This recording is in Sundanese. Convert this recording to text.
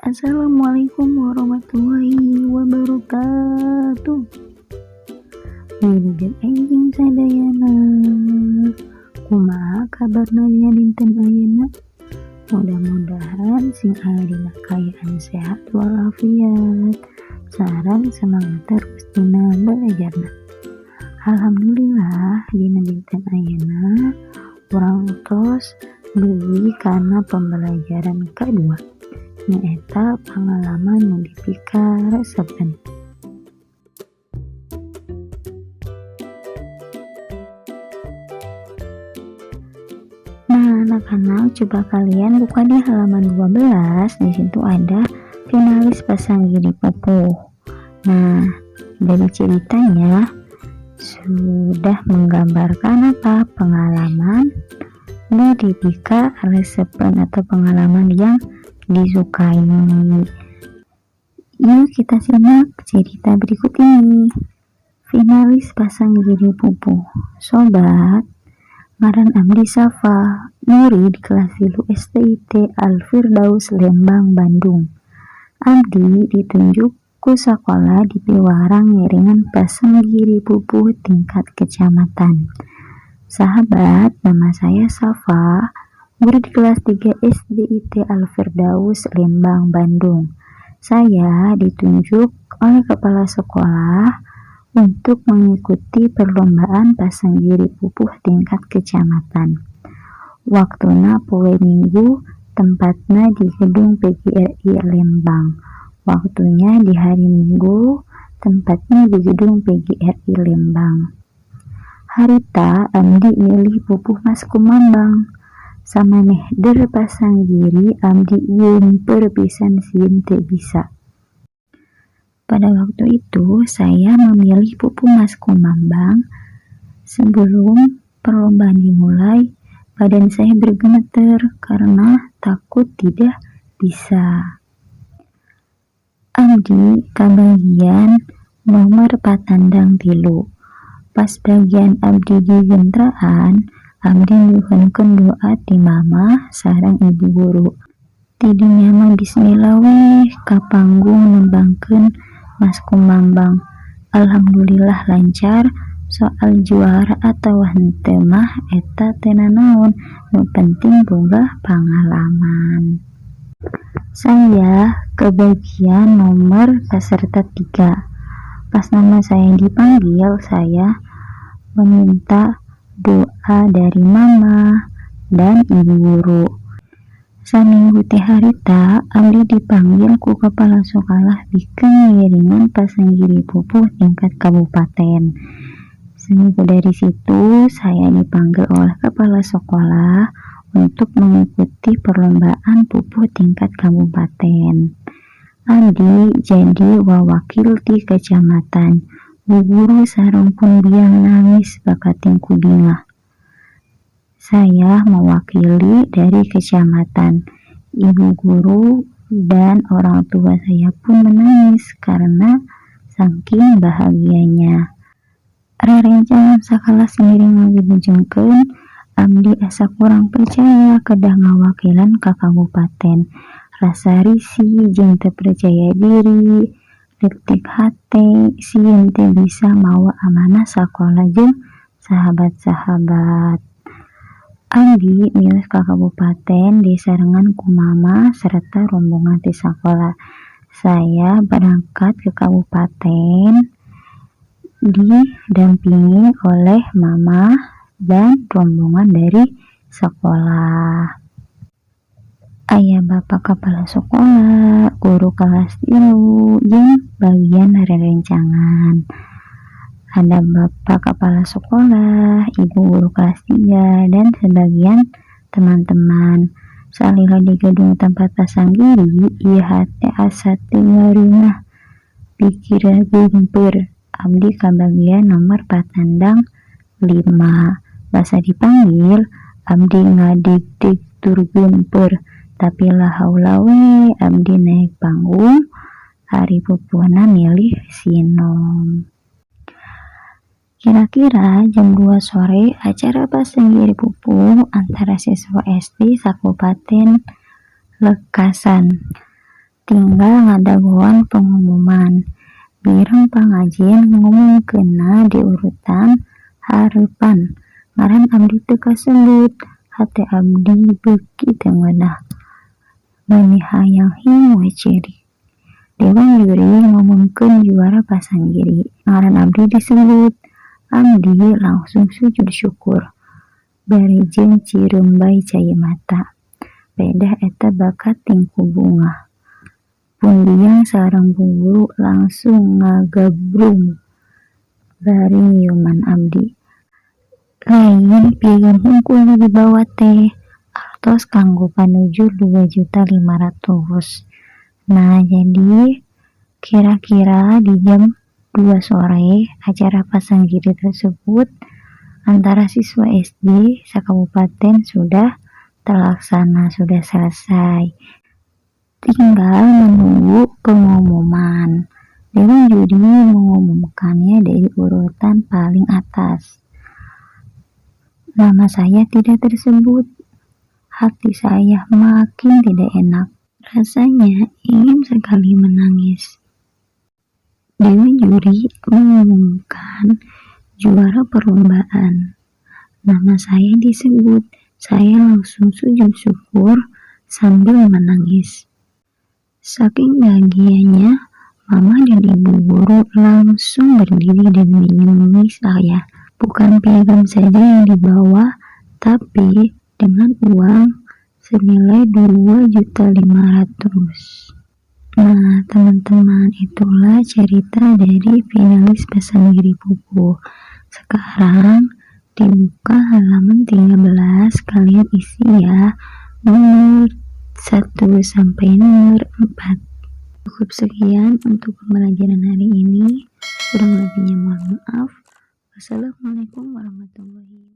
Assalamualaikum warahmatullahi wabarakatuh. Wilujeng enjing sadayana. Kumaha kabarna dina dinten ayeuna? Mudah-mudahan sing aya dina kaayaan sehat walafiat sareng semangat terus dina balajarna. Alhamdulillah, dina dinten ayeuna urang tos dugi kana pembelajaran kadua, nyaeta pangalaman nu dipikaresepeun. Nah, anak-anak, coba kalian buka di halaman 12. Di situ ada finalis Pasanggiri Pupuh. Nah, dari ceritanya sudah menggambarkan apa pengalaman nu dipikaresepeun atau pengalaman yang disukai. Yuk, kita simak cerita berikut ini. Finalis Pasanggiri Pupuh. Sobat, ngaran abdi Safa, murid kelas 3 SDIT Al Firdaus, Lembang, Bandung. Abdi ditunjuk ku sakola dipiwarang ngiringan Pasanggiri Pupuh tingkat kecamatan. Sahabat, nama saya Safa, murid kelas 3 SDIT Al Firdaus, Lembang, Bandung. Saya ditunjuk oleh kepala sekolah untuk mengikuti perlombaan Pasanggiri Pupuh tingkat kecamatan. Waktuna poe Minggu, tempatna di gedung PGRI Lembang. Waktunya di hari Minggu, tempatnya di gedung PGRI Lembang. Harita abdi milih pupuh Maskumambang. Samemeh der pasanggiri, abdi geumpeur pisan sieun teu bisa. Pada waktu itu saya memilih pupuh Maskumambang. Sebelum perlombaan dimulai, badan saya bergemeter karena takut tidak bisa. Abdi kabagian nomor patandang 3. Pas bagian abdi digentraan, abdi nyuhunkeun doa ti mama sareng ibu guru. Ti dinya mah bismillah we ka panggung nembangkeun Maskumambang. Alhamdulillah lancar. Soal juara atawa henteu mah eta teu nanaon, nu penting boga pangalaman. Saya kebagian nomor peserta 3. Pas nama saya dipanggil, saya meminta doa dari mama dan ibu guru. Saminggu teh harita, abdi dipanggil ku kepala sekolah pikeun ngiringan Pasanggiri Pupuh tingkat kabupaten. Seminggu dari situ, saya dipanggil oleh kepala sekolah untuk mengikuti perlombaan pupuh tingkat kabupaten. Abdi jadi wawakil ti kecamatan. Bu guru sareng pun biang nangis bakating ku bingah. Saya mewakili dari kecamatan. Ibu guru dan orang tua saya pun menangis karena saking bahagianya. Rerencangan sakelas ngiring ngawilujengkeun, abdi asa kurang percaya kedah ngawakilan ka kabupaten. Rasa risih jeung teu percaya diri, leutik hate, sieun teu bisa mawa amanah sakola jeung sahabat-sahabat. Abdi mios ka kabupaten disarengan ku mama serta rombongan ti sakola. Saya berangkat ke kabupaten didampingi oleh mama dan rombongan dari sekolah. Aya bapak kepala sekolah, guru kelas 3, jeung bagian rerencangan. Ada bapak kepala sekolah, ibu guru kelas 3, dan sebagian teman-teman. Salila di gedung tempat pasanggiri, ieu hate asa teu ngareunah, pikiran geumpeur. Abdi kabagian nomor patandang 5. Basa dipanggil, abdi ngadig-dig tur geumpeur. Tapi la haula we, abdi naek panggung, ari pupuhna milih sinom. Kira-kira jam 2 sore acara Pasanggiri Pupuh antara siswa SD sakabupaten lekasan. Tinggal ngadagoan pengumuman. Bireng pangajen ngumumkeunna di urutan hareupan. Ngaran abdi teu kasebut. Hate abdi beuki teu ngeunah. Meuni hayang hiung we ceurik. Dewan juri ngumumkeun juara pasanggiri. Ngaran abdi disebut. Abdi langsung sujud syukur bari jeung cireumbai cai mata. Pedah eta bakating ku bungah. Pun biang sareng bu guru langsung ngagabrung bari nyiuman abdi. Lain piagam hungkul nu dibawa teh, artos kanggo panujur 2.500.000. Nah, jadi kira-kira di jam 2 sore acara pasanggiri tersebut antara siswa SD sakabupaten sudah terlaksana, sudah selesai. Tinggal menunggu pengumuman. Dewan juri mengumumkannya dari urutan paling atas. Nama saya tidak tersebut. Hati saya makin tidak enak. Rasanya ingin sekali menangis. Dewan juri mengumumkan juara perlombaan. Nama saya disebut. Saya langsung sujud syukur sambil menangis. Saking bahagianya, mama dan ibu guru langsung berdiri dan menyiumi saya. Bukan piagam saja yang dibawa, tapi dengan uang senilai 2.500.000. Nah, teman-teman, itulah cerita dari finalis Pasanggiri Pupuh. Sekarang dibuka halaman 13, kalian isi ya, nomor 1 sampai nomor 4. Cukup sekian untuk pembelajaran hari ini. Kurang lebihnya mohon maaf. Wassalamualaikum warahmatullahi.